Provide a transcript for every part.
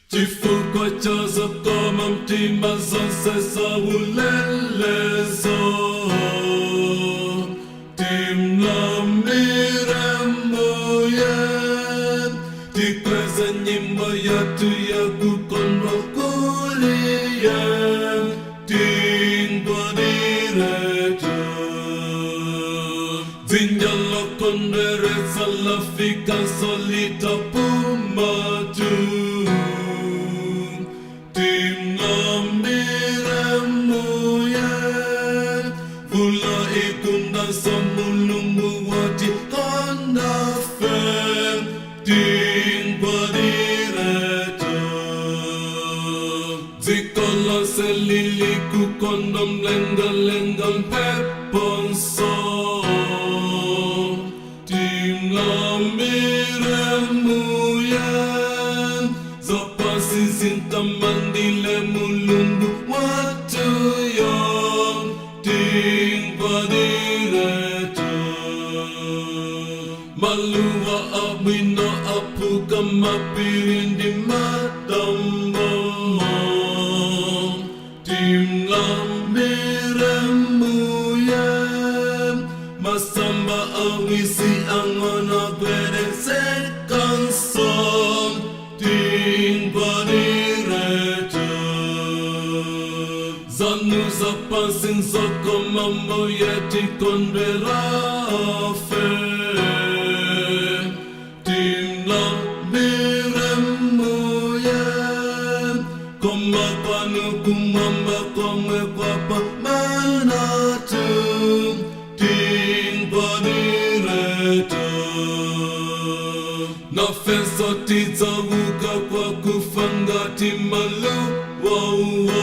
Chifukwa cha zokoma mtima zonse zaulelezo, timlambire Mbuye, tikweze nyimbo yathu ya kukondwa kuliye, tingwadiretu. Dzinja lokondweretsa lafika litapumatu, timlambire Mbuye, mvula ikundanso, Mulungu watikonda fe, tingwadiretu. Dziko lonse lili kukondwa, mlengalenga mpheponso, timlambire Mbuye, zapansi zitamandile Mulungu wathuyo, tingwadiretu. Maluwa abwino aphuka, mapiri ndi madambo, timlambire Mbuye, masamba awisi ang'ono agwedezekanso, tingwadiretu. Zanu zapansi nzokoma, Mbuye tikondwera fe, timlambire Mbuye, koma kwanu kumwamba komwe kwapambanatu, tingwadiretu. Nafenso tidzauka kwa kufa ngati maluwawo,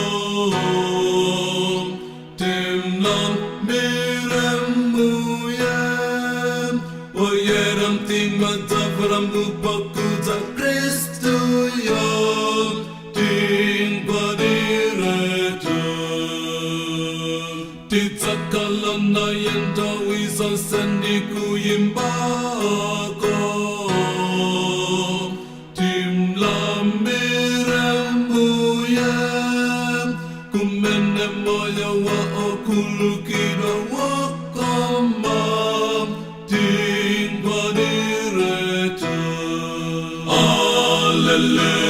timlambire Mbuye, oyera mtima adzavala pakudza Kristuyo, tingwadiretu. Tidzakhala naye nthawi zonse ndikuyimbako, timlambire Mbuye, kumene moyo wa okhululukidwa wokoma, tingwadiretu. Alleluia.